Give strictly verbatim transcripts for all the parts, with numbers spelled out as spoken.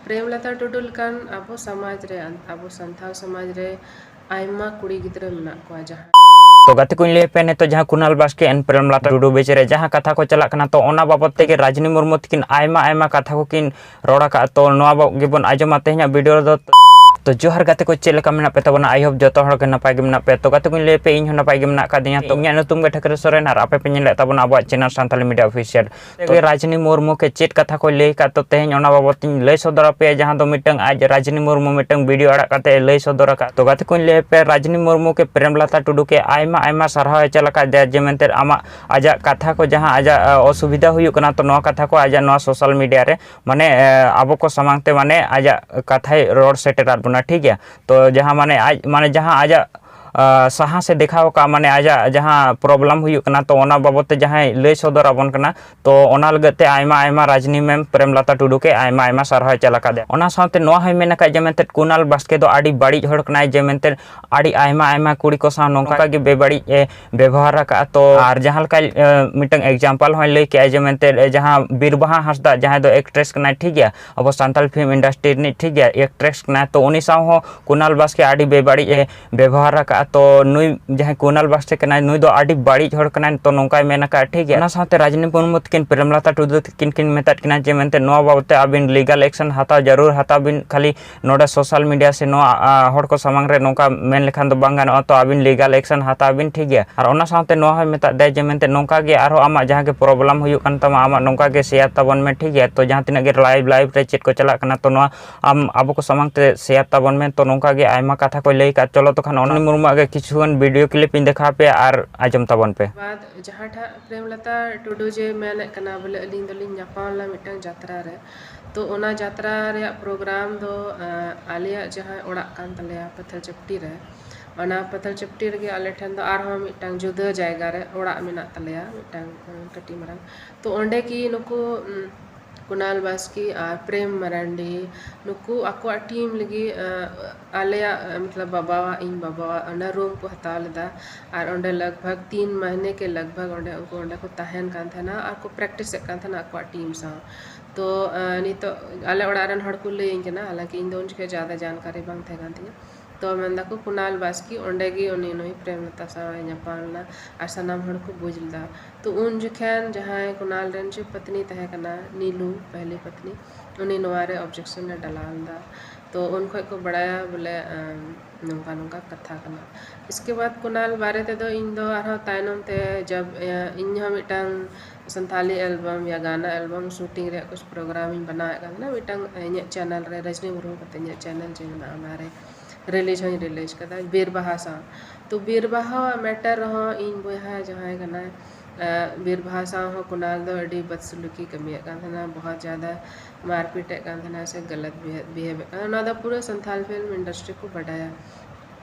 ᱯᱨᱮᱢᱞᱟᱛᱟ ᱴᱩᱰᱩ ᱞᱮᱠᱟᱱ ᱟᱵᱚ ᱥᱚᱢᱟᱡᱽ ᱨᱮ, ᱟᱵᱚ ᱥᱟᱱᱛᱟᱲ ᱥᱚᱢᱟᱡᱽ ᱨᱮ ᱟᱭᱢᱟ ᱠᱩᱲᱤ ᱜᱤᱫᱽᱨᱟᱹ ᱢᱮᱱᱟᱜ ᱠᱚᱣᱟ, ᱡᱟᱦᱟᱸ ᱛᱚ ᱜᱟᱛᱮ ᱠᱚᱧ ᱞᱟᱹᱭ ᱟᱯᱮᱭᱟ, ᱱᱤᱛᱚᱜ ᱡᱟᱦᱟᱸ ᱠᱩᱱᱟᱞ ᱵᱟᱥᱠᱮ and ᱯᱨᱮᱢᱞᱟᱛᱟ ᱴᱩᱰᱩ ᱵᱤᱪ ᱨᱮ ᱡᱟᱦᱟᱸ ᱠᱟᱛᱷᱟ ᱠᱚ ᱪᱟᱞᱟᱜ ᱠᱟᱱᱟ, ᱛᱚ ᱚᱱᱟ ᱵᱟᱵᱚᱛ ᱛᱮᱜᱮ ᱨᱟᱡᱽᱱᱤ ᱢᱩᱨᱢᱩ ᱛᱟᱹᱠᱤᱱ ᱟᱭᱢᱟ ᱟᱭᱢᱟ ᱠᱟᱛᱷᱟ ᱠᱚᱠᱤᱱ ᱨᱚᱲ ᱟᱠᱟᱫᱼᱟ᱾ ᱛᱚ ᱱᱚᱣᱟ ᱵᱚ- ᱜᱮᱵᱚᱱ ᱟᱸᱡᱚᱢᱟ ᱛᱮᱦᱮᱧᱟᱜ ᱵᱷᱤᱰᱤᱭᱳ ᱨᱮᱫᱚ᱾ ᱛᱚ ᱡᱚᱦᱟᱨ ᱜᱟᱛᱮ ᱠᱚ, ᱪᱮᱫ ᱞᱮᱠᱟ ᱢᱮᱱᱟᱜ ᱯᱮ ᱛᱟᱵᱚᱱᱟ? I hope ᱡᱚᱛᱚ ᱦᱚᱲ ᱜᱮ ᱱᱟᱯᱟᱭ ᱜᱮ ᱢᱮᱱᱟᱜ ᱯᱮᱭᱟ᱾ ᱛᱚ ᱜᱟᱛᱮ ᱠᱚᱧ ᱞᱟᱹᱭ ᱟᱯᱮᱭᱟ, ᱤᱧ ᱦᱚᱸ ᱱᱟᱯᱟᱭ ᱜᱮ ᱢᱮᱱᱟᱜ ᱟᱠᱟᱫᱤᱧᱟ᱾ ᱛᱚ ᱤᱧᱟᱹᱜ ᱧᱩᱛᱩᱢ ᱜᱮ ᱴᱷᱟᱹᱠᱨᱟᱹ ᱥᱚᱨᱮᱱ ᱟᱨ ᱟᱯᱮ ᱯᱮ ᱧᱮᱞᱮᱫ ᱛᱟᱵᱚᱱᱟ ᱟᱵᱚᱣᱟᱜ ᱪᱮᱱᱮᱞ ᱥᱟᱱᱛᱟᱞᱤ ᱢᱤᱰᱤᱭᱟ ᱚᱯᱷᱤᱥᱤᱭᱟᱞ᱾ ᱛᱚᱵᱮ ᱨᱟᱡᱽᱱᱤ ᱢᱩᱨᱢᱩ ᱠᱮ ᱪᱮᱫ ᱠᱟᱛᱷᱟ ᱠᱚᱭ ᱞᱟᱹᱭ ᱟᱠᱟᱫ, ᱛᱚ ᱛᱮᱦᱮᱧ ᱚᱱᱟ ᱵᱟᱵᱚᱛ ᱤᱧ ᱞᱟᱹᱭ ᱥᱚᱫᱚᱨ ᱟᱯᱮᱭᱟ, ᱡᱟᱦᱟᱸ ᱫᱚ ᱢᱤᱫᱴᱟᱝ ᱟᱡ ᱨᱟᱡᱽᱱᱤ ᱢᱩᱨᱢᱩ ᱢᱤᱫᱴᱟᱝ ᱵᱷᱤᱰᱤᱭᱳ ᱟᱲᱟᱜ ᱠᱟᱛᱮ ᱮ ᱞᱟᱹᱭ ᱥᱚᱫᱚᱨ ᱟᱠᱟᱫ᱾ ᱛᱚ ᱜᱟᱛᱮ ᱠᱚᱧ ᱞᱟᱹᱭ ᱟᱯᱮᱭᱟ, ᱨᱟᱡᱽᱱᱤ ᱢᱩᱨᱢᱩ ᱠᱮ ᱯᱨᱮᱢᱞᱟᱛᱟ ᱴᱩᱰᱩ ᱠᱮ ᱟᱭᱢᱟ ᱟᱭᱢᱟ ᱥᱟᱨᱦᱟᱣ ᱮ ᱪᱟᱞ ᱟᱠᱟᱫ ᱫᱮᱭᱟ, ᱡᱮ ᱢᱮᱱᱛᱮ ᱟᱢᱟᱜ ᱟᱡᱟᱜ ᱠᱟᱛᱷᱟ ᱠᱚ ᱡᱟᱦᱟᱸ ᱟᱡᱟᱜ ᱟ, ᱚᱥᱩᱵᱤᱫᱷᱟ ᱦᱩᱭᱩᱜ ᱠᱟᱱᱟ, ᱛᱚ ᱱᱚᱣᱟ ᱠᱟᱛᱷᱟ ᱠᱚ ᱟᱡᱟᱜ ᱱᱚᱣᱟ ᱥᱳᱥᱟᱞ ᱢᱤᱰᱤᱭᱟ ᱨᱮ ᱢᱟᱱᱮ ᱮ, ᱟᱵᱚ ᱠᱚ ᱥᱟᱢᱟᱝ ᱛᱮ ᱢᱟᱱᱮ ᱟᱡᱟᱜ ᱠᱟᱛᱷᱟᱭ ᱨᱚᱲ ᱥᱮᱴᱮᱨᱟᱫ ᱵᱚᱱᱟ, ᱴᱷᱤᱠ ᱜᱮᱭᱟ᱾ ᱛᱚ ᱡᱟᱦᱟᱸ ᱢᱟᱱᱮ ᱟᱡ ᱢᱟᱱᱮ ᱡᱟᱦᱟᱸ ᱟᱡᱟᱜ ᱟ, ᱥᱟᱦᱟᱥ ᱮ ᱫᱮᱠᱷᱟᱣ ᱟᱠᱟᱫᱼᱟ, ᱢᱟᱱᱮ ᱟᱡᱟᱜ ᱡᱟᱦᱟᱸ ᱯᱨᱚᱵᱞᱮᱢ ᱦᱩᱭᱩᱜ ᱠᱟᱱᱟ, ᱛᱚ ᱚᱱᱟ ᱵᱟᱵᱚᱛ ᱛᱮ ᱡᱟᱦᱟᱸᱭ ᱞᱟᱹᱭ ᱥᱚᱫᱚᱨ ᱟᱵᱚᱱ ᱠᱟᱱᱟ, ᱛᱚ ᱚᱱᱟ ᱞᱟᱹᱜᱤᱫ ᱛᱮ ᱟᱭᱢᱟ ᱟᱭᱢᱟ ᱨᱟᱡᱽᱱᱤ ᱢᱮᱢ ᱯᱨᱮᱢᱞᱟᱛᱟ ᱴᱩᱰᱩ ᱠᱮ ᱟᱭᱢᱟ ᱟᱭᱢᱟ ᱥᱟᱨᱦᱟᱣ ᱮ ᱪᱟᱞ ᱟᱠᱟᱫᱮᱭᱟ᱾ ᱚᱱᱟ ᱥᱟᱶᱛᱮ ᱱᱚᱣᱟ ᱦᱚᱸᱭ ᱢᱮᱱ ᱟᱠᱟᱫ ᱡᱮ ᱢᱮᱱᱛᱮ ᱠᱩᱱᱟᱞ ᱵᱟᱥᱠᱮ ᱫᱚ ᱟᱹᱰᱤ ᱵᱟᱹᱲᱤᱡ ᱦᱚᱲ ᱠᱟᱱᱟᱭ, ᱡᱮ ᱢᱮᱱᱛᱮ ᱟᱹᱰᱤ ᱟᱭᱢᱟ ᱟᱭᱢᱟ ᱠᱩᱲᱤ ᱠᱚ ᱥᱟᱶ ᱱᱚᱝᱠᱟ ᱜᱮ ᱵᱮᱵᱟᱹᱲᱤᱡ ᱮ ᱵᱮᱵᱚᱦᱟᱨ ᱟᱠᱟᱫᱼᱟ᱾ ᱛᱚ ᱟᱨ ᱡᱟᱦᱟᱸ ᱞᱮᱠᱟ ᱮ, ᱢᱤᱫᱴᱟᱝ ᱮᱠᱡᱟᱢᱯᱚᱞ ᱦᱚᱸᱭ ᱞᱟᱹᱭ ᱠᱮᱫᱼᱟ, ᱡᱮ ᱢᱮᱱᱛᱮ ᱮ, ᱡᱟᱦᱟᱸ ᱵᱤᱨᱵᱟᱦᱟ ᱦᱟᱸᱥᱫᱟ, ᱡᱟᱦᱟᱸᱭ ᱫᱚ ᱮᱠᱴᱨᱮᱥ ᱠᱟᱱᱟᱭ, ᱴᱷᱤᱠ ᱜᱮᱭᱟ, ᱟᱵᱚ ᱥᱟᱱᱛᱟᱲ ᱯᱷᱤᱞᱢ ᱤᱱᱰᱟᱥᱴᱨᱤ ᱨᱤᱱᱤᱡ, ᱴᱷᱤᱠ ᱜᱮᱭᱟ, ᱮᱠᱴᱨᱮᱥ ᱠᱟᱱᱟᱭ, ᱛᱚ ᱩᱱᱤ ᱥᱟᱶ ᱦᱚᱸ ᱠᱩᱱᱟᱞ ᱵᱟᱥᱠᱮ ᱟᱹᱰᱤ ᱵᱮᱵᱟᱹᱲᱤᱡ ᱮ ᱵᱮᱵᱚᱦᱟᱨ ᱟᱠᱟᱫᱼᱟ᱾ ᱛᱚ ᱱᱩᱭ ᱡᱟᱦᱟᱸᱭ ᱠᱩᱱᱟᱞ ᱵᱟᱥᱠᱮ ᱠᱟᱱᱟᱭ, ᱱᱩᱭ ᱫᱚ ᱟᱹᱰᱤ ᱵᱟᱹᱲᱤᱡ ᱦᱚᱲ ᱠᱟᱱᱟᱭ, ᱛᱚ ᱱᱚᱝᱠᱟᱭ ᱢᱮᱱ ᱟᱠᱟᱫᱼᱟ, ᱴᱷᱤᱠ ᱜᱮᱭᱟ᱾ ᱚᱱᱟ ᱥᱟᱶᱛᱮ ᱨᱟᱡᱽᱱᱤ ᱢᱩᱨᱢᱩ ᱛᱟᱹᱠᱤᱱ ᱯᱨᱮᱢᱞᱟᱛᱟ ᱴᱩᱰᱩ ᱛᱟᱹᱠᱤᱱ ᱠᱤᱱ ᱢᱮᱛᱟᱫ ᱠᱤᱱᱟ ᱡᱮ ᱢᱮᱱᱛᱮ ᱱᱚᱣᱟ ᱵᱟᱵᱚᱛ ᱛᱮ ᱟᱹᱵᱤᱱ ᱞᱤᱜᱟᱞ ᱮᱠᱥᱮᱱ ᱦᱟᱛᱟᱣ ᱡᱟᱹᱨᱩᱲ ᱦᱟᱛᱟᱣ ᱵᱤᱱ, ᱠᱷᱟᱹᱞᱤ ᱱᱚᱰᱮ ᱥᱳᱥᱟᱞ ᱢᱤᱰᱤᱭᱟ ᱥᱮ ᱱᱚᱣᱟ ᱟ, ᱦᱚᱲ ᱠᱚ ᱥᱟᱢᱟᱝ ᱨᱮ ᱱᱚᱝᱠᱟ ᱢᱮᱱ ᱞᱮᱠᱷᱟᱱ ᱫᱚ ᱵᱟᱝ ᱜᱟᱱᱚᱜᱼᱟ, ᱛᱚ ᱟᱹᱵᱤᱱ ᱞᱤᱜᱟᱞ ᱮᱠᱥᱮᱱ ᱦᱟᱛᱟᱣ ᱵᱤᱱ, ᱴᱷᱤᱠ ᱜᱮᱭᱟ᱾ ᱟᱨ ᱚᱱᱟ ᱥᱟᱶᱛᱮ ᱱᱚᱣᱟ ᱦᱚᱸᱭ ᱢᱮᱛᱟᱫ ᱫᱮᱭᱟ ᱡᱮ ᱢᱮᱱᱛᱮ ᱱᱚᱝᱠᱟ ᱜᱮ ᱟᱨᱦᱚᱸ ᱟᱢᱟᱜ ᱡᱟᱦᱟᱸ ᱜᱮ ᱯᱨᱚᱵᱞᱮᱢ ᱦᱩᱭᱩᱜ ᱠᱟᱱ ᱛᱟᱢᱟ, ᱟᱢᱟᱜ ᱱᱚᱝᱠᱟ ᱜᱮ ᱥᱮᱭᱟᱨ ᱛᱟᱵᱚᱱ ᱢᱮ, ᱴᱷᱤᱠ ᱜᱮᱭᱟ᱾ ᱛᱚ ᱡᱟᱦᱟᱸ ᱛᱤᱱᱟᱹᱜ ᱜᱮ ᱞᱟᱭᱤᱵᱷ ᱞᱟᱭᱤᱵᱷ ᱨᱮ ᱪᱮᱫ ᱠᱚ ᱪᱟᱞᱟᱜ ᱠᱟᱱᱟ, ᱛᱚ ᱱᱚᱣᱟ ᱟᱢ ᱟᱵᱚ ᱠᱚ ᱥᱟᱢᱟᱝ ᱛᱮ ᱥᱮᱭᱟᱨ ᱛᱟᱵᱚᱱ ᱢᱮ᱾ ᱛᱚ ᱱᱚᱝᱠᱟ ᱜᱮ ᱟᱭᱢᱟ ᱠᱟᱛᱷᱟ ᱠᱚᱭ ᱞᱟᱹᱭ ᱠᱟᱜ᱾ ᱪᱚᱞᱚ ᱛᱚ ᱠᱷᱟᱱ ᱚᱱᱟ ᱢᱩᱨᱢᱩᱣᱟᱜ ᱜᱮ ᱠᱤᱪᱷᱩᱜᱟᱱ ᱵᱷᱤᱰᱤᱭᱳ ᱠᱞᱤᱯ ᱤᱧ ᱫᱮᱠᱷᱟᱣ ᱯᱮᱭᱟ ᱟᱨ ᱟᱸᱡᱚᱢ ᱛᱟᱵᱚᱱ ᱯᱮ᱾ ᱵᱟᱫ ᱡᱟᱦᱟᱸᱴᱟᱜ ᱯᱨᱮᱢᱞᱟᱛᱟ ᱴᱩᱰᱩ ᱡᱮ ᱢᱮᱱᱮᱫ ᱠᱟᱱᱟ ᱵᱚᱞᱮ ᱟᱹᱞᱤᱧ ᱫᱚᱞᱤᱧ ᱧᱟᱯᱟᱢ ᱞᱮᱱᱟ ᱢᱤᱫᱴᱟᱝ ᱡᱟᱛᱨᱟ ᱨᱮ, ᱛᱚ ᱚᱱᱟ ᱡᱟᱛᱨᱟ ᱨᱮᱭᱟᱜ ᱯᱨᱳᱜᱨᱟᱢ ᱫᱚ ᱟᱸ, ᱟᱞᱮᱭᱟᱜ ᱡᱟᱦᱟᱸ ᱚᱲᱟᱜ ᱠᱟᱱ ᱛᱟᱞᱮᱭᱟ ᱯᱟᱛᱷᱟᱞ ᱪᱟᱯᱴᱤ ᱨᱮ, ᱚᱱᱟ ᱯᱟᱛᱷᱟᱞ ᱪᱟᱯᱴᱤ ᱨᱮᱜᱮ ᱟᱞᱮ ᱴᱷᱮᱱ ᱫᱚ ᱟᱨᱦᱚᱸ ᱢᱤᱫᱴᱟᱝ ᱡᱩᱫᱟᱹ ᱡᱟᱭᱜᱟ ᱨᱮ ᱚᱲᱟᱜ ᱢᱮᱱᱟᱜ ᱛᱟᱞᱮᱭᱟ, ᱢᱤᱫᱴᱟᱝ ᱟᱸ, ᱠᱟᱹᱴᱤᱡ ᱢᱟᱨᱟᱝ᱾ ᱛᱚ ᱚᱸᱰᱮ ᱠᱤ ᱱᱩᱠᱩ ᱩᱸ, ᱠᱩᱱᱟᱞ ᱵᱟᱥᱠᱮ ᱟᱨ ᱯᱨᱮᱢ ᱢᱟᱨᱟᱱᱰᱤ ᱱᱩᱠᱩ ᱟᱠᱚᱣᱟᱜ ᱴᱤᱢ ᱞᱟᱹᱜᱤᱫ ᱟᱸ, ᱟᱞᱮᱭᱟᱜ ᱟᱸ, ᱢᱚᱛᱞᱚᱵ ᱵᱟᱵᱟᱣᱟᱜ, ᱤᱧ ᱵᱟᱵᱟᱣᱟᱜ ᱚᱱᱟ ᱨᱩᱢ ᱠᱚ ᱦᱟᱛᱟᱣ ᱞᱮᱫᱟ᱾ ᱟᱨ ᱚᱸᱰᱮ ᱞᱟᱜᱽ ᱵᱷᱟᱜᱽ ᱛᱤᱱ ᱢᱟᱦᱱᱮ ᱠᱮ ᱞᱟᱜᱽ ᱵᱷᱟᱜᱽ ᱚᱸᱰᱮ ᱩᱱᱠᱩ ᱚᱸᱰᱮ ᱠᱚ ᱛᱟᱦᱮᱱ ᱠᱟᱱ ᱛᱟᱦᱮᱱᱟ ᱟᱨ ᱠᱚ ᱯᱨᱮᱠᱴᱤᱥᱮᱫ ᱠᱟᱱ ᱛᱟᱦᱮᱱᱟ ᱟᱠᱚᱣᱟᱜ ᱴᱤᱢ ᱥᱟᱶ᱾ ᱛᱚ ᱱᱤᱛᱚᱜ ᱟᱞᱮ ᱚᱲᱟᱜ ᱨᱮᱱ ᱦᱚᱲ ᱠᱚ ᱞᱟᱹᱭᱟᱹᱧ ᱠᱟᱱᱟ, ᱦᱟᱞᱟᱝᱠᱤ ᱤᱧ ᱫᱚ ᱩᱱ ᱡᱚᱠᱷᱮᱡ ᱡᱟᱫᱟ ᱡᱟᱱᱠᱟᱨᱤ ᱵᱟᱝ ᱛᱟᱦᱮᱸ ᱠᱟᱱ ᱛᱤᱧᱟᱹ᱾ ᱛᱚ ᱢᱮᱱ ᱫᱟᱠᱚ ᱠᱩᱱᱟᱞ ᱵᱟᱥᱠᱤ ᱚᱸᱰᱮ ᱜᱮ ᱩᱱᱤ ᱱᱩᱭ ᱯᱨᱮᱢᱞᱚᱛᱟ ᱥᱟᱶ ᱮ ᱧᱟᱯᱟᱢ ᱞᱮᱱᱟ ᱟᱨ ᱥᱟᱱᱟᱢ ᱦᱚᱲ ᱠᱚ ᱵᱩᱡᱽ ᱞᱮᱫᱟ᱾ ᱛᱚ ᱩᱱ ᱡᱚᱠᱷᱮᱱ ᱡᱟᱦᱟᱸᱭ ᱠᱩᱱᱟᱞ ᱨᱮᱱ ᱡᱮ ᱯᱚᱛᱱᱤ ᱛᱟᱦᱮᱸ ᱠᱟᱱᱟ, ᱱᱤᱞᱩ ᱯᱟᱦᱞᱤ ᱯᱚᱛᱱᱤ, ᱩᱱᱤ ᱱᱚᱣᱟ ᱨᱮ ᱚᱵᱡᱮᱠᱥᱚᱱ ᱮ ᱰᱟᱞᱟᱣ ᱞᱮᱫᱟ᱾ ᱛᱚ ᱩᱱ ᱠᱷᱚᱡ ᱠᱚ ᱵᱟᱲᱟᱭᱟ ᱵᱚᱞᱮ ᱱᱚᱝᱠᱟ ᱱᱚᱝᱠᱟ ᱠᱟᱛᱷᱟ ᱠᱟᱱᱟ᱾ ᱤᱥᱠᱮ ᱵᱟᱫ ᱠᱩᱱᱟᱞ ᱵᱟᱨᱮ ᱛᱮᱫᱚ ᱤᱧ ᱫᱚ ᱟᱨᱦᱚᱸ ᱛᱟᱭᱱᱚᱢ ᱛᱮ ᱡᱟᱵ ᱤᱧ ᱦᱚᱸ ᱢᱤᱫᱴᱟᱝ ᱥᱟᱱᱛᱷᱟᱞᱤ ᱮᱞᱵᱟᱢ ᱭᱟ ᱜᱟᱱᱟ ᱮᱞᱵᱟᱢ ᱥᱩᱴᱤᱝ ᱨᱮᱭᱟᱜ ᱠᱩᱪ ᱯᱨᱳᱜᱨᱟᱢ ᱤᱧ ᱵᱮᱱᱟᱣᱮᱫ ᱠᱟᱱ ᱛᱟᱦᱮᱱᱟ ᱢᱤᱫᱴᱟᱝ ᱤᱧᱟᱹᱜ ᱪᱮᱱᱮᱞ ᱨᱮ, ᱨᱚᱡᱽᱱᱤ ᱢᱩᱨᱢᱩ ᱠᱟᱛᱮ ᱤᱧᱟᱹᱜ ᱪᱮᱱᱮᱞ ᱡᱮ ᱢᱮᱱᱟᱜᱼᱟ, ᱚᱱᱟᱨᱮ ᱨᱤᱞᱤᱡᱽ ᱦᱚᱸᱧ ᱨᱤᱞᱤᱡᱽ ᱠᱟᱫᱟ ᱵᱤᱨ ᱵᱟᱦᱟ ᱥᱟᱶ᱾ ᱛᱚ ᱵᱤᱨ ᱵᱟᱦᱟᱣᱟᱜ ᱢᱮᱴᱟᱨ ᱨᱮᱦᱚᱸ ᱤᱧ ᱵᱚᱭᱦᱟ ᱡᱟᱦᱟᱸᱭ ᱠᱟᱱᱟᱭ, ᱵᱤᱨ ᱵᱟᱦᱟ ᱥᱟᱶ ᱦᱚᱸ ᱠᱩᱱᱟᱞ ᱫᱚ ᱟᱹᱰᱤ ᱵᱚᱫᱥᱩᱞᱩᱠᱤ ᱠᱟᱹᱢᱤᱭᱮᱫ ᱠᱟᱱ ᱛᱟᱦᱮᱱᱟ, ᱵᱚᱦᱚᱛ ᱡᱟᱫᱟ ᱢᱟᱨᱯᱤᱴ ᱮᱫ ᱠᱟᱱ ᱛᱟᱦᱮᱱᱟ ᱥᱮ ᱜᱟᱞᱟᱛ ᱵᱤᱦᱮᱵ ᱮᱫ ᱠᱟᱱᱟ᱾ ᱱᱚᱣᱟ ᱫᱚ ᱯᱩᱨᱟᱹ ᱥᱟᱱᱛᱷᱟᱞ ᱯᱷᱤᱞᱢ ᱤᱱᱰᱟᱥᱴᱨᱤ ᱠᱚ ᱵᱟᱰᱟᱭᱟ᱾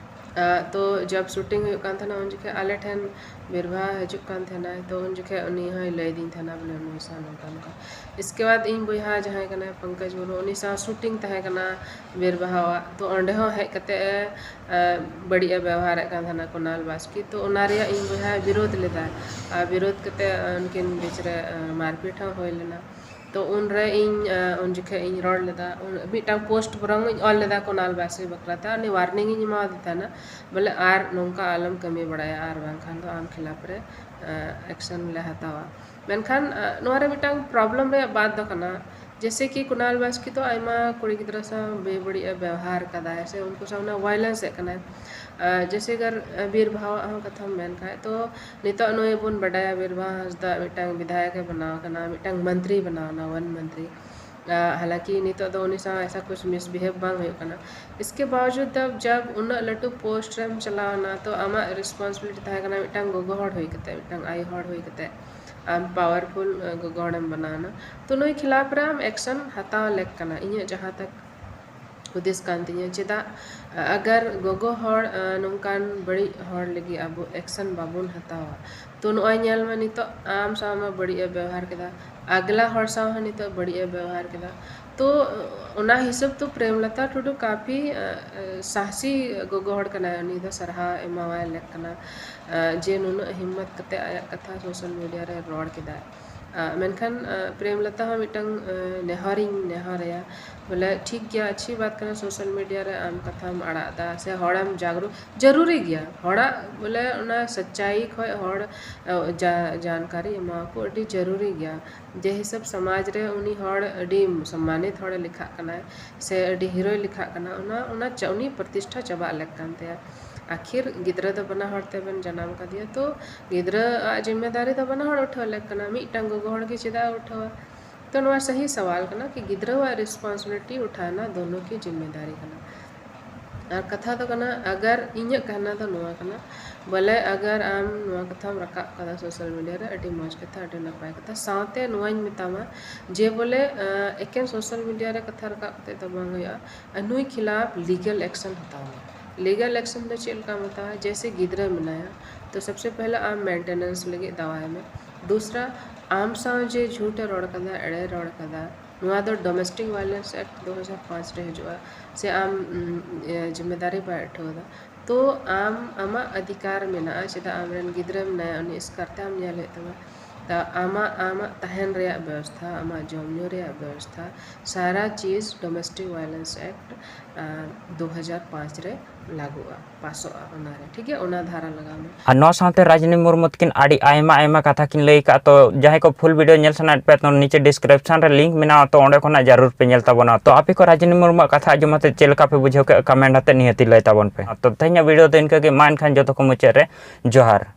ᱛᱚ ᱡᱚᱵ ᱥᱩᱴᱤᱝ ᱦᱩᱭᱩᱜ ᱠᱟᱱ ᱛᱟᱦᱮᱱᱟ ᱩᱱ ᱡᱚᱠᱷᱮᱡ ᱟᱞᱮ ᱴᱷᱮᱱ ᱵᱤᱨᱵᱟᱦᱟ ᱦᱤᱡᱩᱜ ᱠᱟᱱ ᱛᱟᱦᱮᱱᱟᱭ᱾ ᱛᱚ ᱩᱱ ᱡᱚᱠᱷᱮᱡ ᱩᱱᱤ ᱦᱚᱸᱭ ᱞᱟᱹᱭ ᱟᱹᱫᱤᱧ ᱛᱟᱦᱮᱱᱟ ᱵᱚᱞᱮ ᱱᱩᱭ ᱥᱟᱶ ᱱᱚᱝᱠᱟ ᱱᱚᱝᱠᱟ᱾ ᱤᱥᱠᱮ ᱵᱟᱫ ᱤᱧ ᱵᱚᱭᱦᱟ ᱡᱟᱦᱟᱸᱭ ᱠᱟᱱᱟᱭ ᱯᱚᱝᱠᱚᱡᱽ ᱢᱩᱨᱢᱩ, ᱩᱱᱤ ᱥᱟᱶ ᱥᱩᱴᱤᱝ ᱛᱟᱦᱮᱸ ᱠᱟᱱᱟ ᱵᱤᱨᱵᱟᱦᱟᱣᱟᱜ᱾ ᱛᱚ ᱚᱸᱰᱮ ᱦᱚᱸ ᱦᱮᱡ ᱠᱟᱛᱮ ᱮ, ᱵᱟᱹᱲᱤᱡ ᱮ ᱵᱮᱣᱦᱟᱨᱮᱫ ᱠᱟᱱ ᱛᱟᱦᱮᱱᱟ ᱠᱩᱱᱟᱞ ᱵᱟᱥᱠᱮ᱾ ᱛᱚ ᱚᱱᱟ ᱨᱮᱭᱟᱜ ᱤᱧ ᱵᱚᱭᱦᱟᱭ ᱵᱤᱨᱳᱫ ᱞᱮᱫᱟ᱾ ᱟᱨ ᱵᱤᱨᱳᱫ ᱠᱟᱛᱮ ᱩᱱᱠᱤᱱ ᱵᱤᱪ ᱨᱮ ᱮ, ᱢᱟᱨᱯᱤᱴ ᱦᱚᱸ ᱦᱩᱭ ᱞᱮᱱᱟ᱾ ᱛᱚ ᱩᱱᱨᱮ ᱤᱧ ᱮ, ᱩᱱ ᱡᱚᱠᱷᱮᱡ ᱤᱧ ᱨᱚᱲ ᱞᱮᱫᱟ, ᱩᱱ- ᱢᱤᱫᱴᱟᱝ ᱯᱳᱥᱴ ᱵᱚᱨᱚᱝ ᱤᱧ ᱚᱞ ᱞᱮᱫᱟ ᱠᱩᱱᱟᱞ ᱵᱟᱥᱠᱮ ᱵᱟᱠᱷᱨᱟ ᱛᱮ᱾ ᱩᱱᱤ ᱣᱟᱨᱱᱤᱝ ᱤᱧ ᱮᱢᱟᱣᱟᱫᱮ ᱛᱟᱦᱮᱱᱟ ᱵᱚᱞᱮ ᱟᱨ ᱱᱚᱝᱠᱟ ᱟᱞᱚᱢ ᱠᱟᱹᱢᱤ ᱵᱟᱲᱟᱭᱟ, ᱟᱨ ᱵᱟᱝᱠᱷᱟᱱ ᱫᱚ ᱟᱢ ᱠᱷᱤᱞᱟᱯ ᱨᱮ ᱮ, ᱮᱠᱥᱮᱱ ᱞᱮ ᱦᱟᱛᱟᱣᱟ᱾ ᱢᱮᱱᱠᱷᱟᱱ ᱮ, ᱱᱚᱣᱟ ᱨᱮ ᱢᱤᱫᱴᱟᱝ ᱯᱨᱚᱵᱞᱮᱢ ᱨᱮᱭᱟᱜ ᱵᱟᱛ ᱫᱚ ᱠᱟᱱᱟ, ᱡᱮᱥᱮ ᱠᱤ ᱠᱩᱱᱟᱞ ᱵᱟᱥᱠᱮ ᱫᱚ ᱟᱭᱢᱟ ᱠᱩᱲᱤ ᱜᱤᱫᱽᱨᱟᱹ ᱥᱟᱶ ᱵᱮᱵᱟᱹᱲᱤᱡ ᱮ ᱵᱮᱣᱦᱟᱨ ᱠᱟᱫᱟᱭ ᱥᱮ ᱩᱱᱠᱩ ᱥᱟᱶ ᱚᱱᱟ ᱵᱷᱟᱭᱞᱮᱱᱥ ᱮᱫ ᱠᱟᱱᱟᱭ᱾ ᱮ, ᱡᱮᱥᱮ ᱜᱟᱨ ᱮ, ᱵᱤᱨ ᱵᱟᱦᱟᱣᱟᱜ ᱦᱚᱸ ᱠᱟᱛᱷᱟᱢ ᱢᱮᱱ ᱠᱷᱟᱡ, ᱛᱚ ᱱᱤᱛᱚᱜ ᱱᱩᱭ ᱵᱚᱱ ᱵᱟᱰᱟᱭᱟ ᱵᱤᱨ ᱵᱟᱦᱟ ᱦᱟᱸᱥᱫᱟ ᱢᱤᱫᱴᱟᱝ ᱵᱤᱫᱷᱟᱭᱚᱠ ᱮ ᱵᱮᱱᱟᱣ ᱠᱟᱱᱟ, ᱢᱤᱫᱴᱟᱝ ᱢᱚᱱᱛᱨᱤ ᱵᱮᱱᱟᱣ ᱮᱱᱟ, ᱣᱚᱱ ᱢᱚᱱᱛᱨᱤ᱾ ᱮ, ᱦᱟᱞᱟᱸᱠᱤ ᱱᱤᱛᱚᱜ ᱫᱚ ᱩᱱᱤ ᱥᱟᱶ ᱮᱥᱟ ᱠᱩᱪ ᱢᱤᱥᱵᱤᱦᱮᱵ ᱵᱟᱝ ᱦᱩᱭᱩᱜ ᱠᱟᱱᱟ᱾ ᱤᱥᱠᱮ ᱵᱟᱣᱡᱩᱫ ᱫᱚ ᱡᱟᱵ ᱩᱱᱟᱹᱜ ᱞᱟᱹᱴᱩ ᱯᱳᱥᱴ ᱨᱮᱢ ᱪᱟᱞᱟᱣ ᱮᱱᱟ, ᱛᱚ ᱟᱢᱟᱜ ᱨᱮᱥᱯᱚᱱᱥᱤᱵᱤᱞᱤᱴᱤ ᱛᱟᱦᱮᱸ ᱠᱟᱱᱟ ᱢᱤᱫᱴᱟᱝ ᱜᱚᱜᱚ ᱦᱚᱲ ᱦᱩᱭ ᱠᱟᱛᱮ, ᱢᱤᱫᱴᱟᱝ ᱟᱭᱳ ᱦᱚᱲ ᱦᱩᱭ ᱠᱟᱛᱮ ᱟᱢ ᱯᱟᱣᱟᱨᱯᱷᱩᱞ ᱮ, ᱜᱚᱜᱚ ᱦᱚᱲᱮᱢ ᱵᱮᱱᱟᱣ ᱮᱱᱟ᱾ ᱛᱚ ᱱᱩᱭ ᱠᱷᱤᱞᱟᱯ ᱨᱮ ᱟᱢ ᱮᱠᱥᱮᱱ ᱦᱟᱛᱟᱣ ᱞᱮᱠ ᱠᱟᱱᱟ, ᱤᱧᱟᱹᱜ ᱡᱟᱦᱟᱸ ᱛᱟᱠ ᱦᱩᱫᱤᱥ ᱠᱟᱱ ᱛᱤᱧᱟᱹ᱾ ᱪᱮᱫᱟᱜ ᱮ, ᱟᱜᱟᱨ ᱜᱚᱜᱚ ᱦᱚᱲ ᱮ, ᱱᱚᱝᱠᱟᱱ ᱵᱟᱹᱲᱤᱡ ᱦᱚᱲ ᱞᱟᱹᱜᱤᱫ ᱟᱵᱚ ᱮᱠᱥᱮᱱ ᱵᱟᱵᱚᱱ ᱦᱟᱛᱟᱣᱟ, ᱛᱚ ᱱᱚᱜᱼᱚᱭ ᱧᱮᱞ ᱢᱮ ᱱᱤᱛᱚᱜ ᱟᱢ ᱥᱟᱶ ᱢᱟ ᱵᱟᱹᱲᱤᱡ ᱮ ᱵᱮᱣᱦᱟᱨ ᱠᱮᱫᱟ, ᱟᱜᱽᱞᱟ ᱦᱚᱲ ᱥᱟᱶ ᱦᱚᱸ ᱱᱤᱛᱚᱜ ᱵᱟᱹᱲᱤᱡ ᱮ ᱵᱮᱣᱦᱟᱨ ᱠᱮᱫᱟ᱾ ᱛᱚ ᱚᱱᱟ ᱦᱤᱥᱟᱹᱵ ᱛᱚ ᱯᱨᱮᱢᱞᱚᱛᱟ ᱴᱩᱰᱩ ᱠᱟᱯᱷᱤ ᱮ, ᱮ, ᱥᱟᱦᱥᱤ ᱜᱚᱜᱚ ᱦᱚᱲ ᱠᱟᱱᱟᱭ, ᱩᱱᱤ ᱫᱚ ᱥᱟᱨᱦᱟᱣ ᱮᱢᱟᱣᱟᱭ ᱞᱮᱠ ᱠᱟᱱᱟ ᱮ, ᱡᱮ ᱱᱩᱱᱟᱹᱜ ᱦᱤᱢᱢᱚᱛ ᱠᱟᱛᱮ ᱟᱭᱟᱜ ᱠᱟᱛᱷᱟ ᱥᱳᱥᱟᱞ ᱢᱤᱰᱤᱭᱟ ᱨᱮ ᱨᱚᱲ ᱠᱮᱫᱟᱭ᱾ ᱟᱸ, ᱢᱮᱱᱠᱷᱟᱱ, ᱟᱸ, ᱯᱨᱮᱢᱞᱚᱛᱟ ᱦᱚᱸ ᱢᱤᱫᱴᱟᱝ, ᱟᱸ, ᱱᱮᱦᱚᱨᱤᱧ ᱱᱮᱦᱚᱨᱟᱭᱟ, ᱵᱚᱞᱮ ᱴᱷᱤᱠ ᱜᱮᱭᱟ, ᱟᱪᱪᱷᱤ ᱵᱟᱛ ᱠᱟᱱᱟ, social media ᱨᱮ ᱟᱢ ᱠᱟᱛᱷᱟᱢ ᱟᱲᱟᱜ ᱮᱫᱟ ᱥᱮ ᱦᱚᱲᱮᱢ ᱡᱟᱜᱽᱨᱩ-, ᱡᱟᱹᱨᱩᱨᱤ ᱜᱮᱭᱟ᱾ ᱦᱚᱲᱟᱜ ᱵᱚᱞᱮ ᱚᱱᱟ ᱥᱟᱪᱟᱭᱤ ᱠᱷᱚᱡ ᱦᱚᱲ, ᱟᱸ, ᱡᱟ-, ᱡᱟᱱᱠᱟᱨᱤ ᱮᱢᱟᱣᱟᱠᱚ ᱟᱹᱰᱤ ᱡᱟᱹᱨᱩᱨᱤ ᱜᱮᱭᱟ᱾ ᱡᱮ ᱦᱤᱥᱟᱹᱵ ᱥᱚᱢᱟᱡᱽ ᱨᱮ ᱩᱱᱤ ᱦᱚᱲ ᱟᱹᱰᱤ ᱥᱚᱢᱢᱟᱱᱤᱛ ᱦᱚᱲᱮ ᱞᱮᱠᱷᱟᱜ ᱠᱟᱱᱟᱭ ᱥᱮ ᱟᱹᱰᱤ ᱦᱤᱨᱳᱭ ᱞᱮᱠᱷᱟᱜ ᱠᱟᱱᱟ, ᱚᱱᱟ, ᱚᱱᱟ ᱪᱟ-, ᱩᱱᱤ ᱯᱨᱚᱛᱤᱥᱴᱷᱟ ᱪᱟᱵᱟᱜ ᱞᱮᱠ ᱠᱟᱱ ᱛᱟᱭᱟ᱾ ᱟᱠᱷᱤᱨ ᱜᱤᱫᱽᱨᱟᱹ ᱫᱚ ᱵᱟᱱᱟ ᱦᱚᱲ ᱛᱮᱵᱮᱱ ᱡᱟᱱᱟᱢ ᱠᱟᱫᱮᱭᱟ, ᱛᱚ ᱜᱤᱫᱽᱨᱟᱹ ᱟᱜ ᱡᱤᱢᱢᱮᱫᱟᱨᱤ ᱫᱚ ᱵᱟᱱᱟ ᱦᱚᱲ ᱩᱴᱷᱟᱹᱣ ᱞᱮᱠ ᱠᱟᱱᱟ᱾ ᱢᱤᱫᱴᱟᱝ ᱜᱚᱜᱚ ᱦᱚᱲ ᱜᱮ ᱪᱮᱫᱟᱜ ᱮ ᱩᱴᱷᱟᱹᱣᱟ? ᱛᱚ ᱱᱚᱣᱟ ᱥᱟᱹᱦᱤ ᱥᱟᱣᱟᱞ ᱠᱟᱱᱟ ᱠᱤ ᱜᱤᱫᱽᱨᱟᱹᱣᱟᱜ responsibility ᱩᱴᱷᱟᱱᱟ ᱫᱚᱱᱳ ᱠᱤ ᱡᱤᱢᱢᱮᱫᱟᱨᱤ ᱠᱟᱱᱟ᱾ ᱟᱨ ᱠᱟᱛᱷᱟ ᱫᱚ ᱠᱟᱱᱟ, ᱟᱜᱟᱨ ᱤᱧᱟᱹᱜ ᱠᱟᱦᱱᱟ ᱫᱚ ᱱᱚᱣᱟ ᱠᱟᱱᱟ, ᱵᱚᱞᱮ ᱟᱜᱟᱨ ᱟᱢ ᱱᱚᱣᱟ ᱠᱟᱛᱷᱟᱢ ᱨᱟᱠᱟᱵ ᱠᱟᱫᱟ social media ᱨᱮ, ᱟᱹᱰᱤ ᱢᱚᱡᱽ ᱠᱟᱛᱷᱟ, ᱟᱹᱰᱤ ᱱᱟᱯᱟᱭ ᱠᱟᱛᱷᱟ᱾ ᱥᱟᱶᱛᱮ ᱱᱚᱣᱟᱧ ᱢᱮᱛᱟᱢᱟ ᱡᱮ ᱵᱚᱞᱮ, ᱟᱸ, ᱮᱠᱮᱱ social media ᱨᱮ ᱠᱟᱛᱷᱟ ᱨᱟᱠᱟᱵ ᱠᱟᱛᱮ ᱫᱚ ᱵᱟᱝ ᱦᱩᱭᱩᱜᱼᱟ, ᱟᱨ ᱱᱩᱭ ᱠᱷᱤᱞᱟᱯ legal action ᱦᱟᱛᱟᱣ ᱢᱮ᱾ Legal action ᱫᱚ ᱪᱮᱫ ᱞᱮᱠᱟᱢ ᱦᱟᱛᱟᱣᱟ? ᱡᱮᱭᱥᱮ ᱜᱤᱫᱽᱨᱟᱹ ᱢᱮᱱᱟᱭᱟ, ᱛᱚ ᱥᱚᱵᱥᱮ ᱯᱮᱦᱞᱮ ᱟᱢ maintenance ᱞᱟᱹᱜᱤᱫ ᱫᱟᱣᱟᱭ ᱢᱮ᱾ ᱫᱩᱥᱨᱟ, ᱟᱢ ᱥᱟᱶ ᱡᱮ ᱡᱷᱩᱴ ᱮ ᱨᱚᱲ ᱠᱟᱫᱟ, ᱮᱲᱮ ᱨᱚᱲ ᱠᱟᱫᱟ, ᱱᱚᱣᱟ ᱫᱚ Domestic Violence Act ᱫᱩ ᱦᱟᱡᱟᱨ ᱯᱟᱸᱪ ᱨᱮ ᱦᱤᱡᱩᱜᱼᱟ, ᱥᱮ ᱟᱢ, ᱩᱢ, ᱮ, ᱡᱤᱢᱢᱮᱫᱟᱨᱤ ᱵᱟᱭ ᱩᱴᱷᱟᱹᱣ ᱮᱫᱟ, ᱛᱚ ᱟᱢ ᱟᱢᱟᱜ ᱚᱫᱷᱤᱠᱟᱨ ᱢᱮᱱᱟᱜᱼᱟ, ᱪᱮᱫᱟᱜ ᱟᱢᱨᱮᱱ ᱜᱤᱫᱽᱨᱟᱹ ᱢᱮᱱᱟᱭᱟ, ᱩᱱᱤ ᱮᱥᱠᱟᱨ ᱛᱮ ᱟᱢ ᱧᱮᱞ ᱦᱩᱭᱩᱜ ᱛᱟᱢᱟ᱾ ᱛᱟ ᱟᱢᱟᱜ, ᱟᱢᱟᱜ ᱛᱟᱦᱮᱱ ᱨᱮᱭᱟᱜ ᱵᱮᱵᱚᱥᱛᱷᱟ, ᱟᱢᱟᱜ ᱡᱚᱢ ᱧᱩ ᱨᱮᱭᱟᱜ ᱵᱮᱵᱚᱥᱛᱷᱟ, ᱥᱟᱨᱟ ᱪᱤᱡᱽ Domestic Violence Act, ᱟᱨ, ᱫᱩ ᱦᱟᱡᱟᱨ ᱯᱟᱸᱪ ᱨᱮ ᱞᱟᱹᱜᱩᱜᱼᱟ, ᱯᱟᱥᱚᱜᱼᱟ, ᱚᱱᱟᱨᱮ, ᱴᱷᱤᱠ ᱜᱮᱭᱟ, ᱚᱱᱟ ᱫᱷᱟᱨᱟ ᱞᱟᱜᱟᱣ ᱢᱮ᱾ ᱟᱨ ᱱᱚᱣᱟ ᱥᱟᱶᱛᱮ ᱨᱟᱡᱽᱱᱤ ᱢᱩᱨᱢᱩ ᱛᱟᱹᱠᱤᱱ ᱟᱹᱰᱤ ᱟᱭᱢᱟ ᱟᱭᱢᱟ ᱠᱟᱛᱷᱟ ᱠᱤᱱ ᱞᱟᱹᱭ ᱟᱠᱟᱫ, ᱛᱚ ᱡᱟᱦᱟᱸᱭ ᱠᱚ full video ᱧᱮᱞ ᱥᱟᱱᱟᱭᱮᱫ ᱯᱮ, ᱛᱚ ᱱᱤᱪᱮ description ᱨᱮ link ᱢᱮᱱᱟᱜᱼᱟ, ᱛᱚ ᱚᱸᱰᱮ ᱠᱷᱚᱱᱟᱜ ᱡᱟᱹᱨᱩᱲ ᱯᱮ ᱧᱮᱞ ᱛᱟᱵᱚᱱᱟ᱾ ᱛᱚ ᱟᱯᱮ ᱠᱚ ᱨᱟᱡᱽᱱᱤ ᱢᱩᱨᱢᱩᱣᱟᱜ ᱠᱟᱛᱷᱟ ᱟᱸᱡᱚᱢ ᱠᱟᱛᱮ ᱪᱮᱫ ᱞᱮᱠᱟ ᱯᱮ ᱵᱩᱡᱷᱟᱹᱣ ᱠᱮᱫ, comment ᱟᱛᱮ ᱱᱤᱦᱟᱹᱛᱤ ᱞᱟᱹᱭ ᱛᱟᱵᱚᱱ ᱯᱮ᱾ ᱛᱚ ᱛᱮᱦᱮᱧᱟᱜ video ᱫᱚ ᱤᱱᱠᱟᱹ ᱜᱮ, ᱢᱟ ᱮᱱᱠᱷᱟᱱ ᱡᱚᱛᱚ ᱠᱚ ᱢᱩᱪᱟᱹᱫ ᱨᱮ ᱡᱚᱦᱟᱨ᱾